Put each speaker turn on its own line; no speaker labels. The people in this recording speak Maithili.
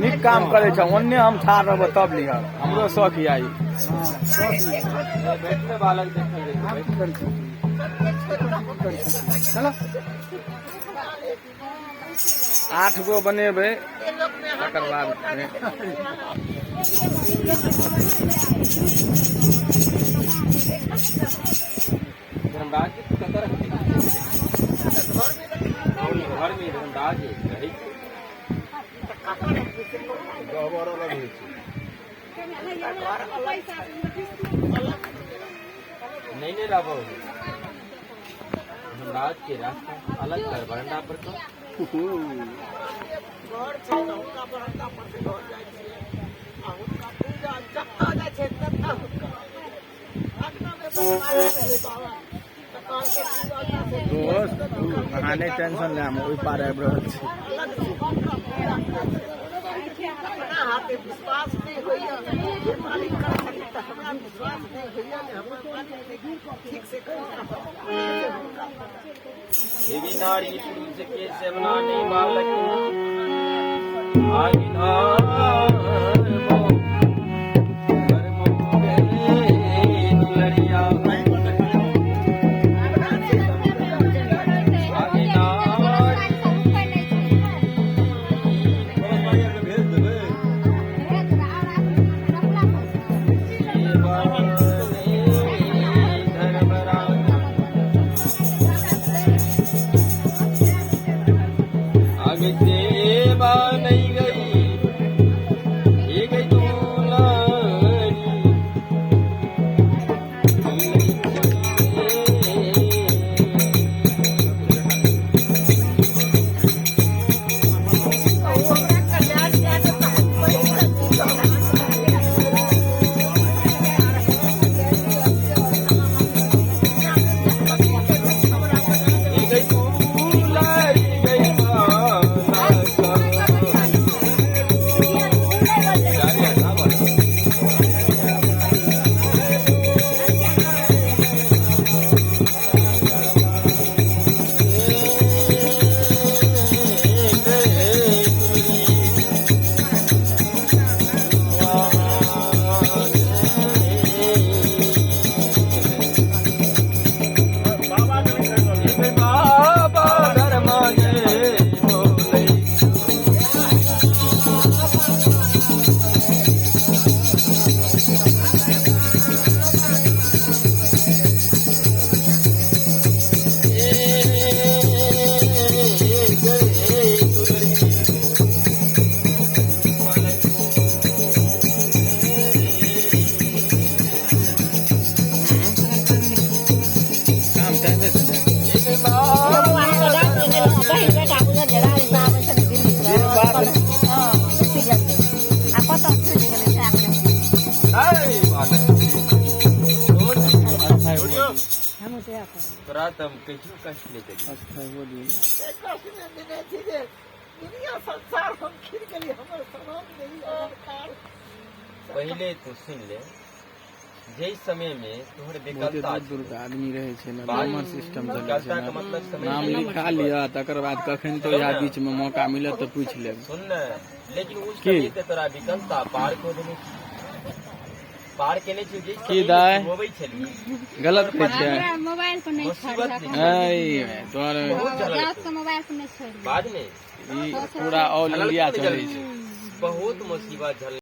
नीक काम करै छ, ओन्ने हम ठाढ़ रहब तब लिहब। हमरो शौक यऽ ई।
चलो
8 गो बनेबै तकर बाद।
धर्मराज के कतऽ रखै घर में? धर्मराज रहै छै।
गहबर अलग होइ छै।
नहीं नहीं, रहबो धर्मराज के रास्ता अलग कर बरंडा पर तो
घर छै तऽ हुनका बरंडा पर से घर जाइ छियै आ हुनका पूजा जतऽ जाइ छै ततऽ हुनका अङ्गनामे बजबाबै रहै बाबा तऽ कहलकै पूजा से।
दोस्त, अहाँ नहि टेंशन ले, हम ओहि पार आबि रहल छी।
अलग छै हुनका पूजा। अपना हाथे विश्वास नहि होइए जे मालिक कर सकी तऽ हमरा विश्वास नहि होइए जे हमर मालिक ठीक से करी हुनका।
देवी नारी पुरुष के सेवना नहीं बालक आगिनार कर्मो गे दुलरिया आगिनार।
भेज देबै।
धर्मराज आगे सेवा नहीं गई ये गई दुलारी।
हमरा कल्याण कए देब तऽ हम पहिल छी।
ये गई दुलारी गई बाला। जाने ना बोलो। बाबा धर्म गे बोले।
काम टाइमे से जाइ।
बहिन बेटा बुझल जे राजस्थान आबै छै ने दिल्ली।
जे बात।
हँ, छुटि गेलै आ कतऽ छुटि गेलै सएह नहि। हमहूँ सएह कहबै।
तोरा तऽ हम कहियो कष्ट नहि देलियौ।
अच्छा, हो दियौ।
कष्ट नहि देने छी जे दुनिया संसार हम खिर गेली, हमर समान नहीं अलंकार।
पहिले तू सुनि ले, जाहि समय में तोहर
बहुते
विकलता
दूर दूर के आदमी रहै छै ने,
बात-
नंबर सिस्टम चलै छै
विकलता के
ने।
मतलब समय
नाम
नहि।
लिखा लिअ, तकर बाद कखन तो इएह बीच में मौका मिलत तऽ पूछि लेब।
सुन ने, लेकिन उस
की?
समय ते तोरा विकलता पार कऽ देने छी, पार केने छी जे
की दाइ?
होबै छली।
गलत कहै छै?
हमरा मोबाइल पर नहि
मुसीबत
छोड़।
नहि।
ऐ तोहर।
बहुत झलल।
जात के मोबाइल पर नहि छोड़।
बाद में
ई पूरा ऑल इंडिया चलै छै।
बहुत मुसीबत झल